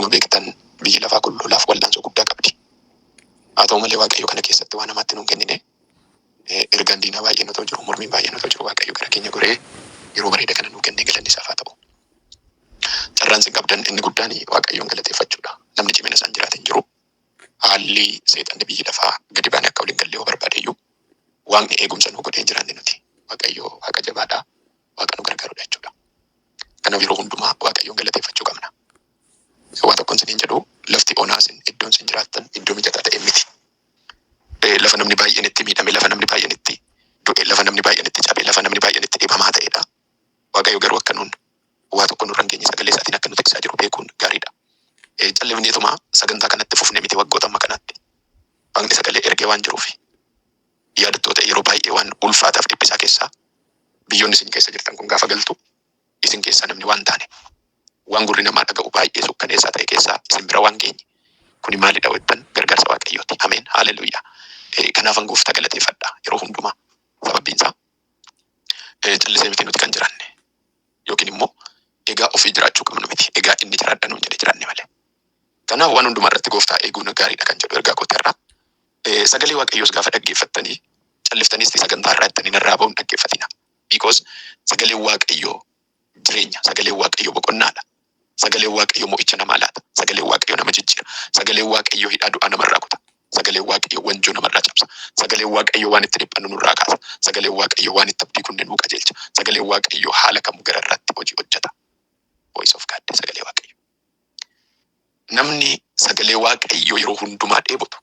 Akkuma beektan biyyi lafaa kun lolaaf wal'aansoo guddaa qabdi. Haa ta'u malee Waaqayyo kana keessatti waan hamaatti nuun kennine. Ergaan diinaa baay'een otoo jiru, mormiin baay'een otoo jiru, Waaqayyo gara keenya goree yeroo bareeda kana nuu kennee galanni isaaf haa ta'u. Carraan isin qabdan inni guddaan Waaqayyoon galateeffachuudha. Namni cimina isaan jiraate hin jiru. Haalli seexanni biyyi lafaa gadi baanee akka waliin galle yoo barbaade iyyuu, Waaqni eegumsa nuu godhee hin jiraanne nuti. Waaqayyo Waaqa jabaadha. Waaqa nu gargaarudha jechuudha. Kanaaf yeroo hundumaa Waaqayyoon galateeffachuu qabna. Waa tokkon isiniin jedhu, lafti onaa isin iddoon isin jiraattan iddoo mijataa ta'e miti. Lafa namni baay'een itti miidhame, lafa namni baay'een itti du'e, lafa namni baay'een itti cabe, lafa namni baay'een itti dhibamaa ta'edha. Waaqayyo garuu akka nuun waa tokko nurra hin geenye sagalee isaatiin akka nu tiksaa jiru beekuun gaariidha. Callifneetuma sagantaa kanatti fufne miti waggoota amma kanaatti. Waaqni sagalee ergee waan jiruufi. Yaadattoota, yeroo baay'ee waan ulfaataaf dhiphisaa keessaa biyyoonni isin keessa jirtan kun gaafa galtu, isin keessaa namni waan taane, waan gurri namaa dhaga'u baay'ee sukkaneessaa ta'e keessaa isin bira waan geenye. Kuni maalidha jettan, gargaarsa Waaqayyooti. Ameen. Haaleluyyaa. Kanaafan Gooftaa galateeffadha yeroo hundumaa. Sababbiin isaa callisee miti nuti kan jiraanne. Yookiin immoo egaa ofii jiraachuu qabnu miti. Egaa inni jiraadha nuun jedhee jiraanne malee. Kanaaf waan hundumaa irratti Gooftaa eeguun gaariidha kan jedhu ergaa kooti har'aa. Sagalee Waaqayyoos gaafa dhaggeeffattanii, calliftaniis sagantaa irraa jettanii narraa ba'uun dhaggeeffatina. Because sagaleen Waaqayyoo jireenya, sagaleen Waaqayyoo boqonnaadha. Sagaleen Waaqayyoo mo'icha namaa laata. Sagaleen Waaqayyoo nama jijjiira. Sagaleen Waaqayyoo hidhaa du'aa namarraa kuta. Sagaleen Waaqayyoo wanjoo namarraa cabsa. Sagaleen Waaqayyoo waan itti dhiphannu nurraa kaasa. Sagaleen Waaqayyoo waan itti abdii kunne nuu qajeelcha. Sagaleen Waaqayyoo haala kamuu gararraatti hojii hojjeta. Voice of God, sagalee Waaqayyoo. Namni sagalee Waaqayyoo yeroo hundumaa dheebotu,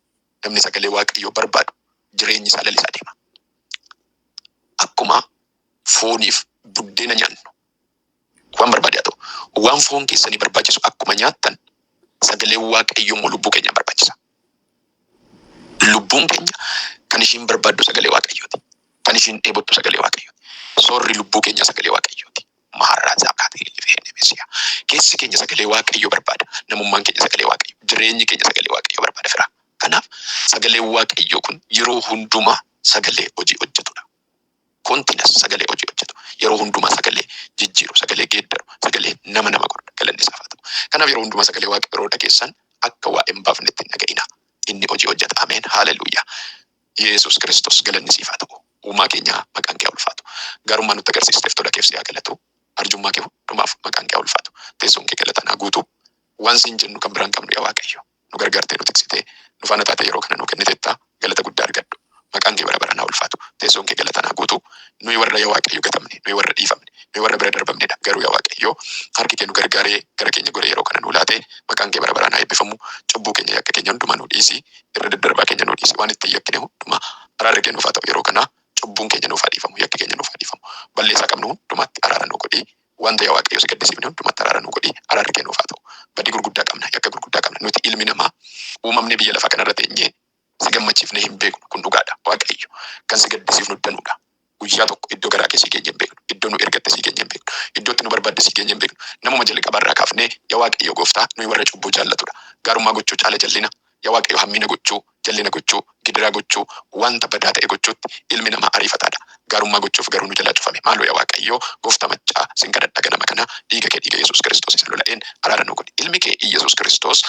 namni sagalee Waaqayyoo barbaadu, jireenyi isaa lalisaa deema. Akkuma fooniif buddeena nyaannu, waan barbaade haa ta'u, waan foon keessanii barbaachisu akkuma nyaattan, sagaleen Waaqayyoo immoo lubbuu keenyaaf barbaachisa. Lubbuun keenya kan ishiin barbaaddu sagalee Waaqayyooti. Kan ishiin dheebottu sagalee Waaqayyooti. Soorri lubbuu keenyaa sagalee Waaqayyooti. Maharraa zaakaatii lifee. Keessi keenya sagalee Waaqayyoo barbaada. Namummaan keenya sagalee Waaqayyoo. Jireenyi keenya sagalee Waaqayyoo barbaada, fira. Kanaaf sagaleen Waaqayyoo kun yeroo hundumaa sagalee hojii hojjetudha. Continuous sagalee hojii hojjetu. Yeroo hundumaa sagalee jijjiiru, sagalee geeddaru, sagalee nama nama godhu, galanni isaaf haa ta'u. Kanaaf yeroo hundumaa sagalee Waaqayyoo yeroo dhageessan akka waa hin baafnetti hin dhaga'ina. Inni hojii hojjeta. Ameen. Haaleluyyaa. Yesuus Kiristoos galanni siif haa ta'u. Uumaa keenya, maqaan kee haa ulfaatu. Gaarummaa nutti agarsiisteef tola keef si haa galatu. Arjummaa kee hundumaaf maqaan kee haa ulfaatu. Teessoon kee galataan haa guutu. Waan siin jennu kan biraan qabnu, yaa Waaqayyo. Nu gargaartee, nu tiksitee, nu faana taatee yeroo kana nu kenniteetta. Galata guddaa argadhu. Maqaan kee bara baraan haa ulfaatu. Teessoon kee galataan haa guutu. Nuyi warra, yaa Waaqayyo, gatamne, nuyi warra dhiifamne, nuyi warra bira darbamnedha. Garuu yaa Waaqayyo, harki kee nu gargaaree gara keenya goree yeroo kana nu laate. Maqaan kee bara baraan haa eebbifamu. Cubbuu keenya, yakka keenya hundumaa nu dhiisi. Irra daddarbaa keenya nu dhiisi. Waan ittiin yakkine hundumaa araarri kee nuuf haa ta'u yeroo kana. Cubbuun keenya nuuf haa dhiifamu. Yakki keenya nuuf haa dhiifamu. Balleessaa qabnu hundumaatti araara nu godhi. Wanta, yaa Waaqayyo, si gaddisiifne hundumaatti araara nu godhi. Araarri kee nuuf haa ta'u. Badii gurguddaa qabna. Yakka gurguddaa qabna. Nuti ilmi namaa uumamne biyya lafaa kanarra teenyee si gammachiifnee hin beeknu. Kun dhugaadha. Waaqayyo, kan si gaddisiifnu danuudha. Guyyaa tokko iddoo garaa kee sii geenye hin beeknu. Iddoo nu ergatte sii geenye hin beeknu. Iddootti nu barbaadde sii geenye hin beeknu. Namuma jalqabarraa kaafnee, yaa Waaqayyo Gooftaa, nuyi warra cubbuu jaallatudha. Gaarummaa gochuu caala jallina. Yaa Waaqayyo, hammina gochuu, jallina gochuu, gidiraa gochuu, wanta badaa ta'e gochuutti ilmi namaa ariifataadha. Gaarummaa gochuuf garuu nu jalaa cufame. Maaloo yaa Waaqayyo Gooftaa maccaa, sin kadhadha ganama kana, dhiiga kee, dhiiga Yesuus Kiristoos isa lola'een araara nu godhi. Ilmi kee Iyyasuus Kiristoos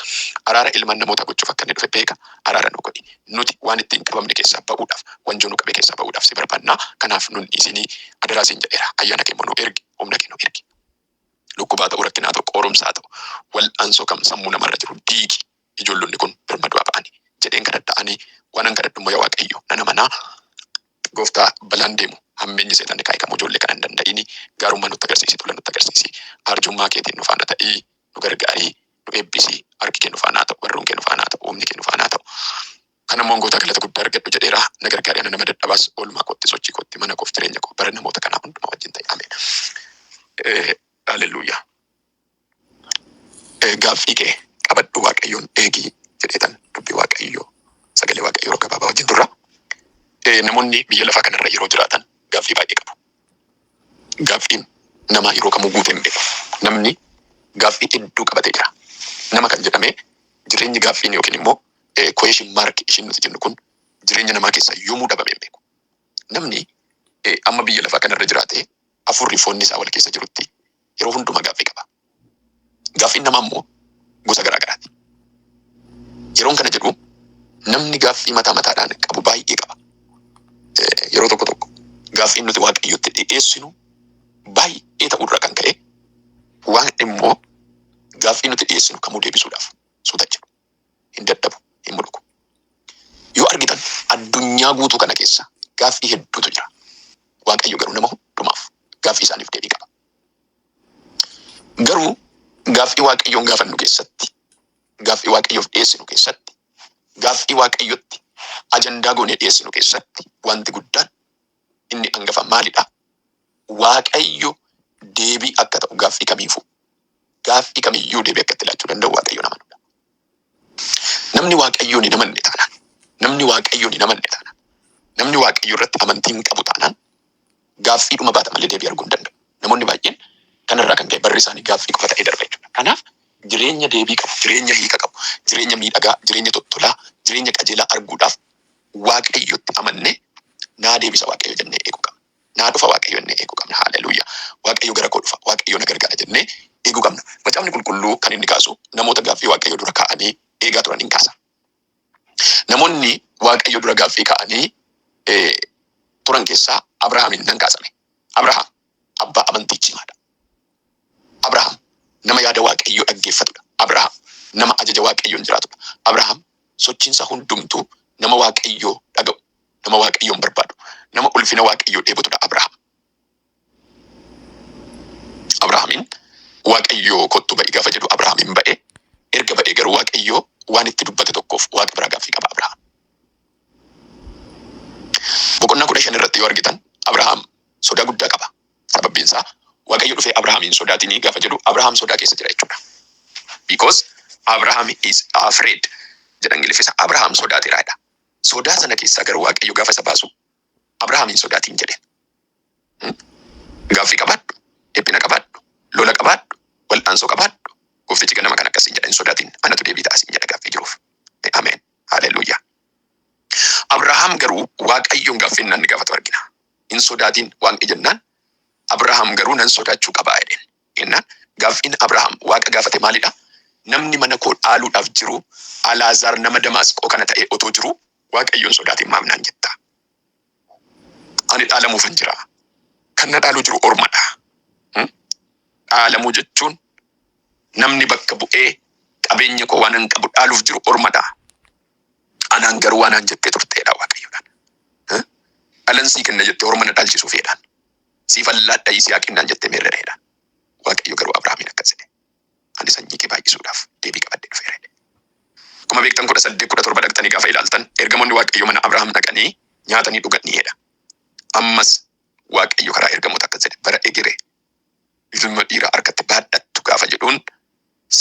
araara ilmaan namootaa gochuuf akka inni dhufe beeka. Araara nu godhi. Nuti waan ittiin qabamne keessaa ba'uudhaaf, wanjoo nu qabe keessaa ba'uudhaaf si barbaanna. Kanaaf nun dhiisinii adaraa siin jedheera. Ayyaana kee immoo nu ergi, humna kee nu ergi. Dhukkubaa ta'u, rakkinaa ta'u, qorumsaa ta'u, wal'aansoo kam sammuu namarra jiru diigi. Ijoollonni kun birmadu'aa ba'ani jedheen kadhadha. Ani waanan kadhadhu immoo, yaa Waaqayyo, nan amanaa. Gooftaa, balaan deemu, hammeenyi seexanni kaa'e kamuu ijoollee kana hin danda'ini. Gaarummaa nutti agarsiisi, tola nutti agarsiisi. Arjummaa keetiin nu faana ta'ii, nu gargaarii, nu eebbisi. Harki kee nu faana haa ta'u, barruun kee nu faana haa ta'u, humni kee nu faana haa ta'u. Kana immoo goota galata guddaa argadhu jedheera. Na gargaari, ana nama dadhabaas, oolmaa kootti, sochii kootti, mana koof jireenya koo, bara namoota kanaa hundumaa wajjin ta'e. Ameen. Haaleluyyaa. Gaaffii kee qabadhu, Waaqayyoon eegi jedheetan dubbii Waaqayyoo, sagalee Waaqayyoo yeroo gabaabaa wajjin turra. Namoonni biyya lafaa kanarra yeroo jiraatan gaaffii baay'ee qabu. Gaaffiin namaa yeroo kamuu guutee hin beeku. Namni gaaffii hedduu qabatee jira. Nama kan jedhame jireenyi gaaffiin yookiin immoo question mark ishiin nuti jennu kun jireenya namaa keessaa yoomuu dhabamee hin beeku. Namni amma biyya lafaa kanarra jiraate, hafuurri foonni isaa wal keessa jirutti, yeroo hundumaa gaaffii qaba. Gaaffiin namaa immoo gosa garaa garaati. Yeroon kana jedhu namni gaaffii mataa mataadhaan qabu baay'ee qaba. Yeroo tokko tokko gaaffiin nuti Waaqayyotti dhi'eessinu baay'ee ta'urraa kan ka'e waan immoo gaaffii nuti dhi'eessinu kamuu deebisuudhaaf suuta jedhu hin dadhabu, hin mul'u. Yoo argitan addunyaa guutuu kana keessa gaaffii hedduutu jira. Waaqayyo garuu nama hundumaaf gaaffii isaaniif deebii qaba. Garuu gaaffii Waaqayyoon gaafannu keessatti, gaaffii Waaqayyoof dhiyeessinu keessatti, gaaffii Waaqayyotti ajandaa goonee dhiyeessinu keessatti wanti guddaan inni angafa maalidha? Waaqayyo deebii akka ta'u gaaffii kamiifuu, gaaffii kamiyyuu deebii akka itti laachuu danda'u Waaqayyoon amanuudha. Namni Waaqayyoon hin amanne taanaan, namni Waaqayyoon hin amanne taanaan, namni Waaqayyo irratti amantii hin qabu taanaan gaaffiidhuma baata malee deebii arguu hin danda'u. Namoonni baay'een kanarraa kan ka'e barri isaanii gaaffii qofa ta'ee darba jechuudha. Kanaaf jireenya deebii qabu, jireenya hiika qabu, jireenya miidhagaa, jireenya tottolaa, jireenya qajeelaa arguudhaaf Waaqayyotti amannee naa deebisa Waaqayyo jennee eeguu qabna. Naa dhufa Waaqayyo jennee eeguu qabna. Haaleluyyaa. Waaqayyo gara koo dhufa, Waaqayyo na gargaara jennee eeguu qabna. Macaafni Qulqulluu kan inni kaasu namoota gaaffii Waaqayyo dura kaa'anii eegaa turan hin kaasa. Namoonni Waaqayyo dura gaaffii kaa'anii turan keessaa Abrahaamin nan kaasame. Abrahaam abbaa amantii cimaadha. Abrahaam nama yaada Waaqayyoo dhaggeeffatudha. Abrahaam nama ajaja Waaqayyoon jiraatudha. Abrahaam sochiinsa hundumtuu nama Waaqayyoo dhaga'u, nama Waaqayyoon barbaadu, nama ulfina Waaqayyoo dheebotudha Abrahaam. Abrahaamin Waaqayyoo kottu ba'i gaafa jedhu Abrahaam hin ba'e. Erga ba'ee garuu Waaqayyoo waan itti dubbate tokkoof Waaqa biraa gaaffii qaba Abrahaam. Boqonnaa 15 irratti yoo argitan Abrahaam sodaa guddaa qaba. Sababbiin isaa Waaqayyo dhufee Abrahaam hin sodaatinii gaafa jedhu Abrahaam sodaa keessa jira jechuudha. Because Abraham is afraid jedha Ingiliffisa. Abrahaam sodaateera jedha. Sodaa sana keessaa garuu Waaqayyo gaafa isa baasu Abrahaam hin sodaatin jedheen. Gaaffii qabaadhu, dhiphina qabaadhu, lola qabaadhu, wal'aansoo qabaadhu. Gooftichi ganama kana akkas siin jedha, hin sodaatin, anatu deebii ta'a siin jedha gaaffii jiruuf. Ameen. Haleluuyaa. Abrahaam garuu Waaqayyoon gaaffii inni gaafatu argina. Hin sodaatin Waaqni jennaan Abrahaam garuu nan sodaachuu qabaa jedheen. Jennaan gaaffiin Abrahaam Waaqa gaafate maalidha? Namni mana koo dhaaluudhaaf jiru Alaazaar nama Damaasqoo kana ta'ee otoo jiruu Waaqayyoon sodaatin maaf naan jetta? Ani dhaalamuufan jira. Kan na dhaaluu jiru ormadha. Dhaalamuu jechuun namni bakka bu'ee qabeenya koo waanan qabu dhaaluuf jiru ormadha. Anaan garuu waanaan jettee turteedha Waaqayyoodhaan. Dhalan sii kenna jettee orma na dhaalchisuuf jedhaan. Siif allaadha Yisihaaqin naan jettee meerrereedha. Waaqayyo garuu Abrahaamiin akkas jedhe. Ani sanyii kee baay'isuudhaaf deebii qabadhee dhufeera jedhe. Akkuma beektan 18 17 dhaqxanii gaafa ilaaltan ergamoonni Waaqayyo mana Abrahaam dhaqanii nyaatanii dhuganii jedha. Ammas Waaqayyo karaa ergamoota akkas jedhe, bara egeree ilma dhiiraa harkatti baadhattu gaafa jedhuun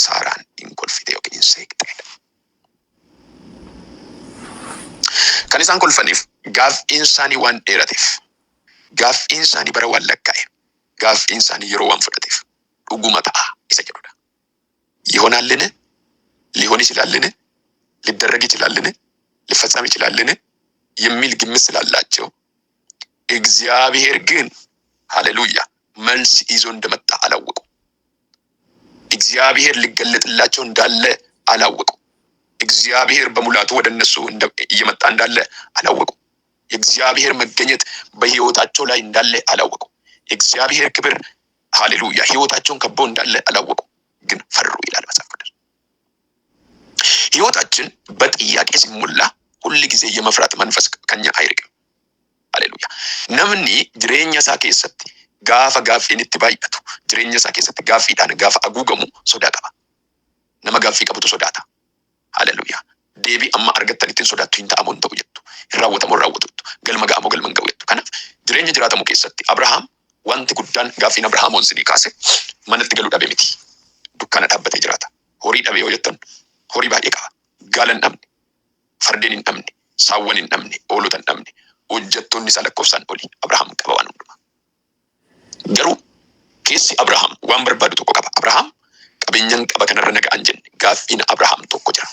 Saaraan hin kolfite yookiin hin seeqxeedha. Kan isaan kolfaniif gaaffiin isaanii waan dheerateef, gaaffiin isaanii bara waan lakkaa'eef, gaaffiin isaanii yeroo waan fudhateef dhuguma ta'a isa jedhudha. ይሆናልን? ሊሆን ይችላልን? ሊደረግ ይችላልን? ሊፈጸም ይችላልን? የሚል ግምት ስላላቸው እግዚአብሔር ግን ሃሌሉያ መልስ ይዞ እንደመጣ አላወቁ። እግዚአብሔር ሊገለጥላቸው እንዳለ አላወቁ። እግዚአብሔር በሙላቱ ወደ እነሱ እየመጣ እንዳለ አላወቁ። የእግዚአብሔር መገኘት በሕይወታቸው ላይ እንዳለ አላወቁ። የእግዚአብሔር ክብር ሃሌሉያ ሕይወታቸውን ከቦ እንዳለ አላወቁ። ግን ፈሩ ይላል መጽሐፍ ቅዱስ። ሕይወታችን በጥያቄ ሲሞላ ሁል ጊዜ የመፍራት መንፈስ ከኛ አይርቅም። Haleluuyaa. Namni jireenya isaa keessatti gaafa gaaffiin itti baay'atu, jireenya isaa keessatti gaaffiidhaan gaafa haguugamu sodaa qaba. Nama gaaffii qabutu sodaata. Haleluuyaa. Deebii amma argattan ittiin sodaattu, hin ta'amoo hin ta'u jettu. Hin raawwatamoo hin raawwatu jettu. Galma ga'amoo galma hin ga'u jettu. Kanaaf jireenya jiraatamu keessatti Abrahaam wanti guddaan gaaffiin Abrahaamoon sinii kaase manatti galuu dhabe miti. Dukkaana dhaabbatee jiraata. Horii dhabe yoo jettan horii baay'ee qaba. Gaala hin dhabne. Fardeen hin dhabne. Saawwan hin dhabne. Hoolota hin dhabne. Hojjettoonni isaa lakkoofsaan oli. Abrahaam qaba waan hundumaa. Garuu keessi Abrahaam waan barbaadu tokko qaba. Abrahaam qabeenyan qaba kanarra na ga'an jenne, gaaffiin Abrahaam tokko jira.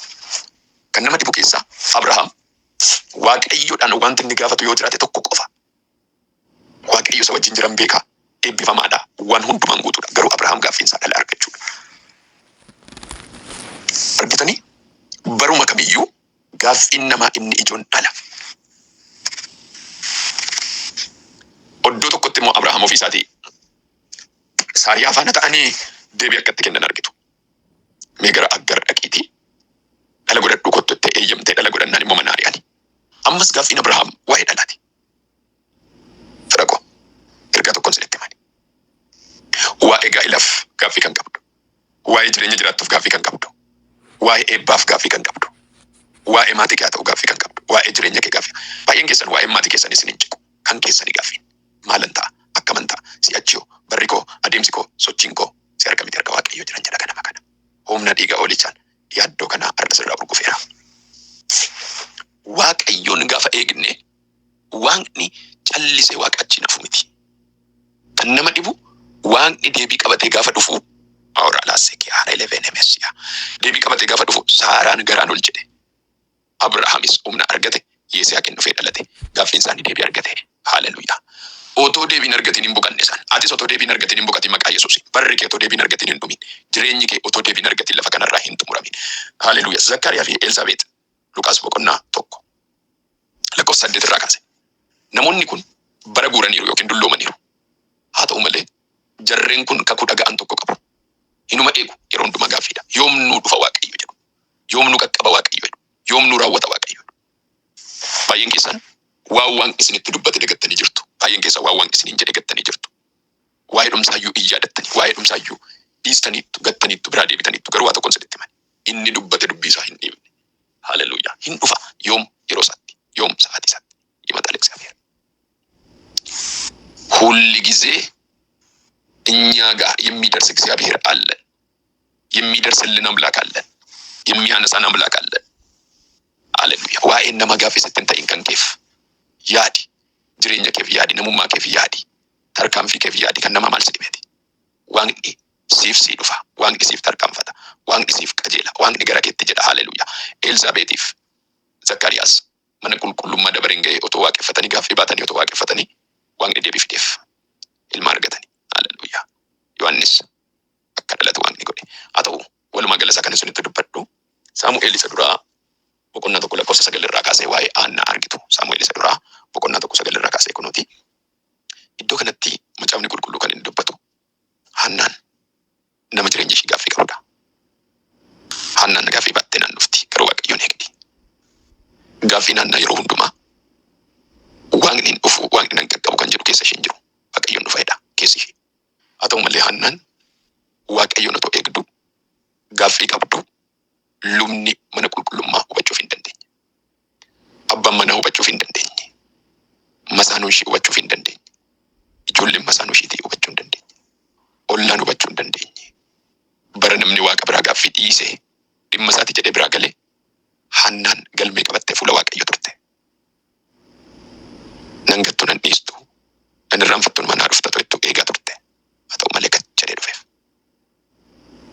Kan nama dhibu keessaa Abrahaam Waaqayyoodhaan wanti inni gaafatu yoo jiraate tokko qofa. Waaqayyo isa wajjin jiran beekaa, eebbifamaadha, waan hundumaan guutuudha. Garuu Abrahaam gaaffiin isaa dhala argachuudha. Argitanii? Baruma kamiyyuu gaaffiin namaa inni ijoon dhala. Oddoo tokkotti immoo Abrahaam ofii isaatii Saariyaa faana ta'anii deebii akka itti kennan argitu. Mee gara Aggar dhaqiitii dhala godhadhuu kottu jettee eeyyamtee dhala godhannaan immoo manaa ari'ani. Ammas gaaffiin Abrahaam waa'ee dhalaati. Fira koo, ergaa tokkon isinitti himani. Waa'ee gaa'elaaf gaaffii kan qabdu, waa'ee jireenya jiraattuuf gaaffii kan qabdu, waa'ee eebbaaf gaaffii kan qabdu, waa'ee maatii kee haa ta'u gaaffii kan qabdu, waa'ee jireenya kee gaaffii. Baay'een keessan waa'een maatii keessanii isin hin ciqu. Kan keessanii gaaffiin. Maalan ta'a? Akkaman ta'a? Si'achi hoo? Barri koo, adeemsi koo, sochiin koo si harka miti harka Waaqayyoo jiran jedha ganama kana. Humna dhiiga hoolichaan yaaddoo kanaa har'a sirraa urgufeera. Waaqayyoon gaafa eegne Waaqni callisee Waaqa achiin hafu miti. Kan nama dhibu Waaqni deebii qabatee gaafa dhufu Aora laasseke haarelevenemesiya. Deebii qabatee gaafa dhufu Saaraan garaan ol jedhe. Abrahaamis humna argate, Yisihaaqin dhufee dhalate. Gaaffiin isaanii deebii argate. Haaleluyyaa. Otoo deebii hin argatin hin boqanne isaan. Atis otoo deebii hin argatin hin boqatin maqaa Yesuusiin. Barri kee otoo deebii hin argatin hin dhumin. Jireenyi kee otoo deebii hin argatin lafa kanarraa hin xumuramin. Haaleluyyaa. Zakkaariyaa fi Elsaabeex Luqaas boqonnaa 1 lakkoofsa 8 irraa kaase. Namoonni kun bara guuraniiru yookiin dulloomaniiru. Haa ta'u malee jarreen kun kakuu dhaga'an tokko qabu. Hinuma eegu yeroo hundumaa gaaffiidha. Yoom nuu dhufa Waaqayyo jedhu. Yoom nu qaqqaba Waaqayyo jedhu. Yoom nuu raawwata Waaqayyo jedhu. Baay'een keessan waan Waaqni isinitti dubbate dagattanii jirtu. Baay'een keessan waan Waaqni isiniin jedhe gattanii jirtu. Waa'ee dhumsaayyuu hin yaadattani. Waa'ee dhumsaayyuu dhiistaniittu, gattaniittu, biraa deebitaniittu. Garuu waa tokkon isinitti hima. Inni dubbate dubbii isaa hin dhiifne. Haleluuyaa. Hin dhufa. Yoom? Yeroo isaatti. Yoom? Sa'aatii isaatti. ይመጣል እግዚአብሔር። ሁል ጊዜ እኛ ጋር የሚደርስ እግዚአብሔር አለን። የሚደርስልን አምላክ አለን። የሚያነሳን አምላክ አለን። Haleluuyaa. Waa'een nama gaaffii sitti hin ta'in kan keef yaadi. Jireenya keef yaadi. Namummaa keef yaadi. Tarkaanfii keef yaadi. Kan namaa maal si dhibeeti? Waaqni siif sii dhufa. Waaqni siif tarkaanfata. Waaqni siif qajeela. Waaqni gara keetti jedha. Haleluuyaa. Elsaabeetiif Zakkaariyaas mana qulqullummaa dabareen ga'ee otoo waaqeffatanii gaaffii baatanii otoo waaqeffatanii Waaqni deebii fideef. Ilma argatani. Haleluuyaa. Yohaannis akka dhalatu Waaqni godhe. Haa ta'u walumaa gala isaa kan isinitti dubbadhu Saamu'eel isa duraa boqonnaa 1 lakkoofsa 9 irraa kaasee waa'ee Aannaa argitu. Saamu'eel isa duraa boqonnaa 1 9 irraa kaasee kunooti. Iddoo kanatti macaafni qulqulluu kan inni dubbatu Haannaan nama jireenya ishii gaaffii qabudha. Haannaan gaaffii baattee naan dhufti garuu Waaqayyoon eegdi. Gaaffiin Haannaa yeroo hundumaa Waaqni hin dhufu, Waaqni nan qaqqabu kan jedhu keessa ishee hin jiru. Waaqayyoon dhufa jedha keessi ishee. Haa ta'u malee Haannaan Waaqayyoon otoo eegdu gaaffii qabdu lubni mana qulqullummaa hubachuuf hin dandeenye. Abbaan manaa hubachuuf hin dandeenye. Masaanuun ishii hubachuuf hin dandeenye. Ijoolleen masaanuu ishiitii hubachuu hin dandeenye. Ollaan hubachuu hin dandeenye. Bara namni Waaqa biraa gaaffii dhiisee dhimma isaati jedhee biraa gale Haannaan galmee qabattee fuula Waaqayyoo turte. Nan gattu nan dhiistu, nan irraanfattu numa naa dhufta jettu eegaa turte. Haa ta'u malee gad jedhee dhufeef.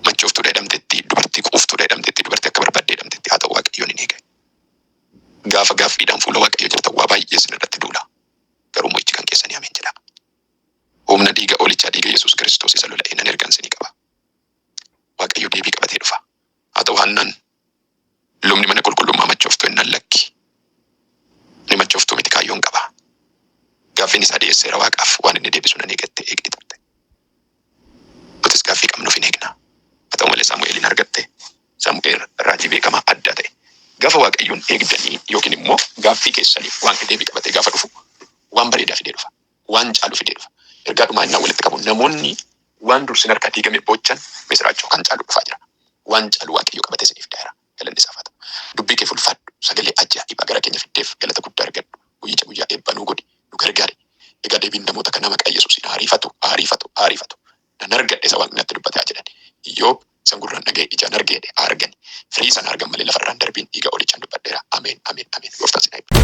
Machooftuudha jedhamteetti, dubartii quuftuudha jedhamteetti, dubartii akka barbaadde jedhamteetti. Haa ta'u Waaqayyoon hin eege. Gaafa gaaffiidhaan fuula Waaqayyoo jirtan waa baay'ee isin irratti duula. Garuu mo'ichi kan keessanii ameen jedhaa. Humna dhiiga hoolichaa dhiiga Yesuus Kiristoos isa lola'ee nan ergaan isinii qaba. Waaqayyo deebii qabatee dhufa. Haa ta'u Haannaan lubni mana qulqullummaa machooftuu jennaan lakki. Ani machooftuu miti kaayyoon qaba. Gaaffiin isaa dhiyeesseera Waaqaaf waan inni deebisu nan eegattee eegdi turte. Nutis gaaffii qabnuuf hin eegna. Haa ta'u malee Saamu'eeliin argatte. Saamu'eel raajii beekamaa addaa ta'e. Gaafa Waaqayyoon eegdanii yookiin immoo gaaffii keessaniif Waaqni deebii qabatee gaafa dhufu waan bareedaa fidee dhufa. Waan caalu fidee dhufa. Ergaa dhumaa innaan walitti qabu namoonni waan dur sin harkaa diigame boochan misiraachoo kan caalu dhufaa jira. Waan caalu Waaqayyo qabatee isiniif dhufeera. Galanni isaaf haa ta'u. Dubbii keef ulfaadhu. Sagalee ajaa'ibaa gara keenya fiddeef galata guddaa argadhu. Guyyicha guyyaa eebbaa nuu godhi. Nu gargaari. Egaa deebiin namoota kanaa maqaa Yesuusiin haa ariifatu, haa ariifatu, haa ariifatu. Nan argadhe isa Waaqni natti dubbate haa jedhani. Iyyoob isan gurraan dhaga'e ijaan arge jedhe haa argani. Firii sana argan malee lafarraa hin darbiin dhiiga hoolichaan dubbadheera. Ameen, ameen, ameen. Gooftaan sin haa eebbisu.